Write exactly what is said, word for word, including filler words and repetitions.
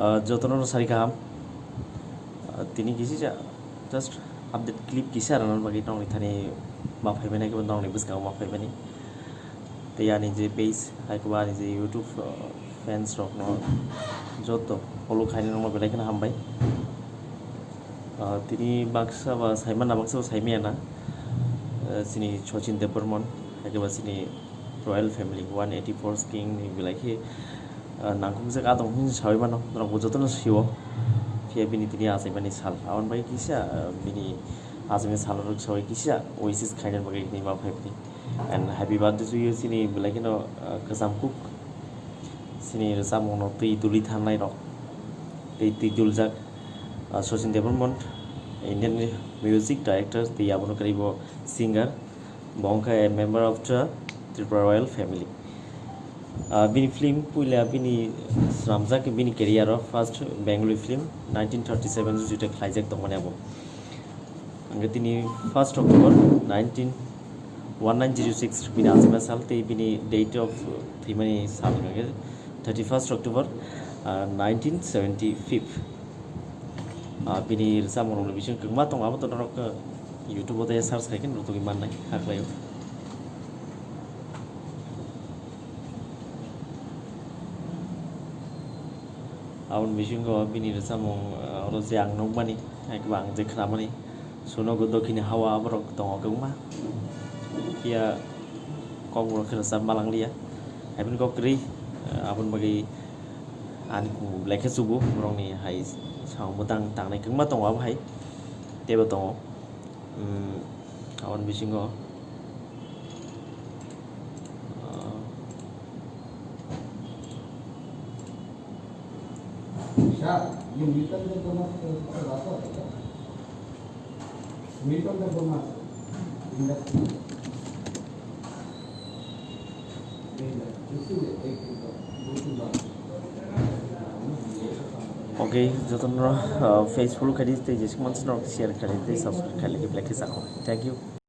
Ah, jotono sari kaham. Ah, tini kisi ja, just update clip kisa rana bagwi nongni thani ma phaimani, kebo nongni bwskango ma phaimani. Tei ani je page, hai kebo ani je YouTube, ah, fans rokno joto follow khaina nongno belai kheno hambai. Ah, tini baksa ba saimana, baksa ba saimaya na. Ah, chini Sachin Debbarman, hai kebo chini Royal Family one eighty four King ni belai khe, ah, nangkukjak adong hwnwi sawi mano, norokbo jotono sio. Phiya bini tini achaimani sal, aboni bagwi kisa, ah, bini achaimani sal rok sawi kisa wishes khaina bagwi hwnwi ma phaimani. And happy birthday to you, chini belai kheno, ah, kwcham kuk, chini rwchapmungno twi duli thangnai rok, tei twi duljak, ah, Sachin Debbarman, Indian music director, tei abono kwrwi bo singer. Bo wngkha a member of the Tripura royal family. Ah, bini film puila bini swnamjak bini career o first Bengali film nineteen thirty seven juta khlaijak tongmani abo. Hingke tini first October nineteen, one nine zero six bini achaima sal tei bini date of thwimani sal hingke thirty first October, ah, nineteen seventy five. Ah, bini rwchapmung rokni bising kwbangma tongo, abo to norok, ah, YouTube o tei search khai khe norok tugui mannai, haklaio. Aboni bisingo bini rwchapmung, ah, oro je ang nukmani, hai khe bo ang je khnamani, Sunogo dokhini hawa aborok tongo kwbangma. Phiya kokborok khe rwchap ma langliya. Hai phano kok kwrwi, ah, aboni bagwi ani kung belai khe chugo, borokni hai samung bwtang tangnai kwbangma tongo abo hai. Teibo tongo. Hmm, aboni bisingo, ah, Ok, jotono, ah, Facebook khaidi tei jesik mansi norok share khaidi tei subscribe khaidi belai khe chakho. Thank you.